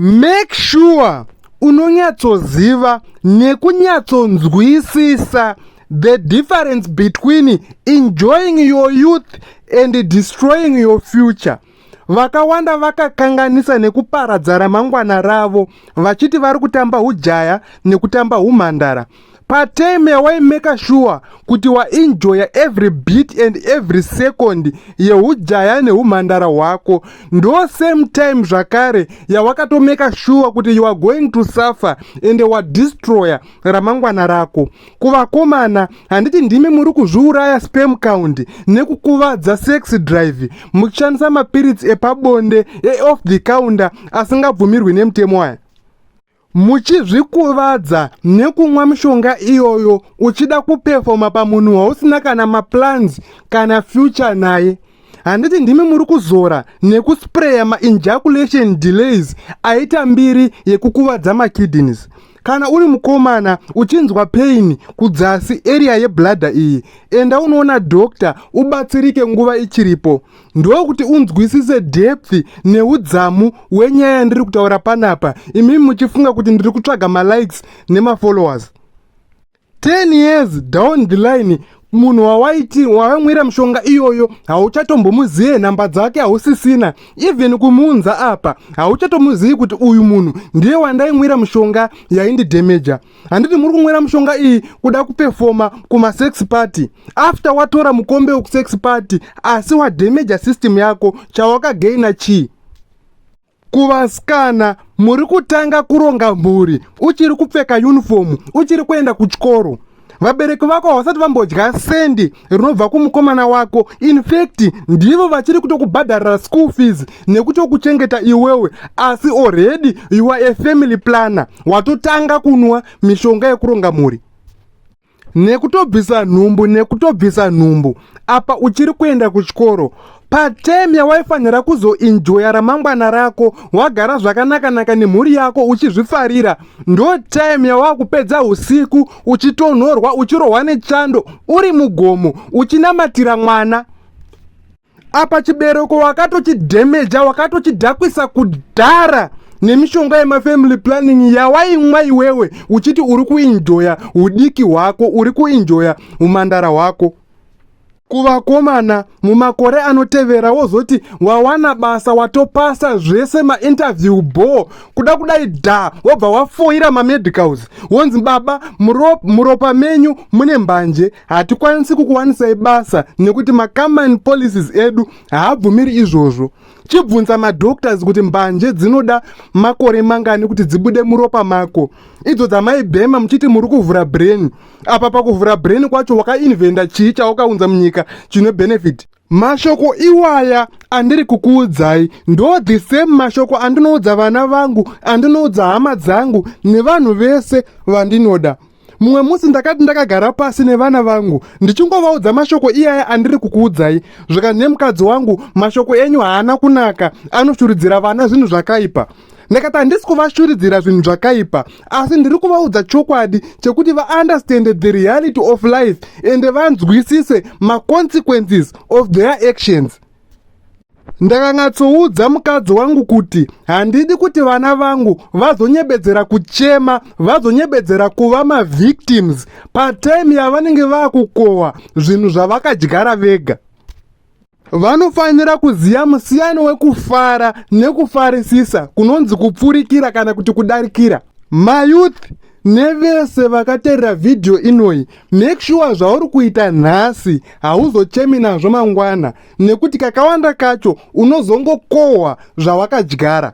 Make sure unonyatsoziva nekunyatsonzwisisa the difference between enjoying your youth and destroying your future. Vakawanda vakakanganisa nekuparadza ramangwana ravo vachiti vari kutamba hujaya nekutamba humhandara. Patime yawaimeka sure kuti waenjoya every bit and every second yehujaya nehumhandara hwako, ndo same time zvakare yawakatomeka sure kuti you are going to suffer and wadestroya ramangwana rako. Kuvakomana, handiti ndimi muri kuzviuraya sperm count nekukuvadza sex drive muchishandisa mapiritsi epabonde eoff the counter asingabvumirwi nemutemo aya, muchizvikuvadza nekumwa mishonga iyoyo uchida kupefoma pamunhu wausina kana maplans kana future naye? Handiti ndimi muri kuzora nekuspreya maejaculation delays aita mbiri yekukuvadza makidneys? Kana uri mukomana uchinzwa pain kudzasi, area yebladder iyi, enda unoona doctor ubatsirike nguva ichiripo. Ndokuti unzwisise depth neudzamu wenyaya yandiri kutaura panapa, imimi muchifunga kuti ndiri kutsvaga malikes nemafollowers. 10 years down the line, munhu wawaiti wawaimwira mushonga iyoyo hauchatombomuzive, nhamba dzake hausisina, even kumuunza apa hauchatomuzivi kuti uyu munhu ndiye wandaimwira mushonga yaindidhemeja. Handiti muri kumwira mushonga iyi kuda kupefoma kumasex party? After watora mukombe wekusex party asi wadhemeja system yako, chawakagaina chii? Kuvasikana, muri kutanga kuronga mhuri uchiri kupfeka uniform, uchiri kuenda kuchikoro. Vabereki vako havasati vambodya sendi rinobva kumukomana wako. In fact, ndivo vachiri kutokubhadharira school fees nekutokuchengeta iwewe, asi already you are a family planner, watotanga kunwa mishonga yekuronga mhuri nekutobvisa nhumbu, nekutobvisa nhumbu apa uchiri kuenda kuchikoro. Patime yawaifanira kuzoenjoya ramangwana rako, wagara zvakanaka-naka nemhuri yako uchizvifarira, ndo time yawakupedza usiku uchitonhorwa, uchirohwa nechando, uri mugomo uchinamatira mwana. Apa chibereko wakatochidhemeja, wakatochidhakwisa kudhara nemishonga yemafamily planning yawaimwa iwewe uchiti uri kuenjoya udiki hwako, uri kuenjoya umandara hwako. Kuvakomana, mumakore anotevera wozoti wawana basa, watopasa zvese mainterview bo kuda kudai dha, wobva wafoira mamedicals, wonzi, "Baba, muropa menyu mune mbanje, hatikwanisi kukuwanisai basa nekuti macompany policies edu haabvumiri izvozvo." Chibvunza madoctors kuti mbanje dzinoda makore mangani kuti dzibude muropa mako, idzo dzamaibhema muchiti muri kuvhura brain. Apa pakuvhura brain kwacho wakainventa chii chawakaunza munyika chine benefit? Mashoko iwaya andiri kukuudzai ndo the same mashoko andinoudza vana vangu, andinoudza hama dzangu nevanhu vese vandinoda. Mumwe musi ndakati ndakagara pasi nevana vangu ndichingovaudza mashoko iyaya andiri kukuudzai, zvika nemukadzi wangu, "Mashoko enyu haana kunaka, anoshuridzira vana zvinhu zvakaipa." Ndakati handisi kuvashuridzira zvinhu zvakaipa, asi ndiri kuvaudza chokwadi chekuti vaunderstand the reality of life and vanzwisise maconsequences of their actions. Ndakanyatsoudza mukadzi wangu kuti handidi kuti vana vangu vazonyebedzera kuchema, vazonyebedzera kuva mavictims patime yavanenge vaakukohwa zvinhu zvavakadyara vega. Vanofanira kuziva musiyano wekufara nekufarisisa, kunonzi kupfurikira kana kuti kudarikira. Mayouth nevese vakateerera vhidhiyo inoyi, make sure zvauri kuita nhasi hauzochemi nazvo mangwana, nekuti kakawanda kacho unozongokohwa zvawakadyara.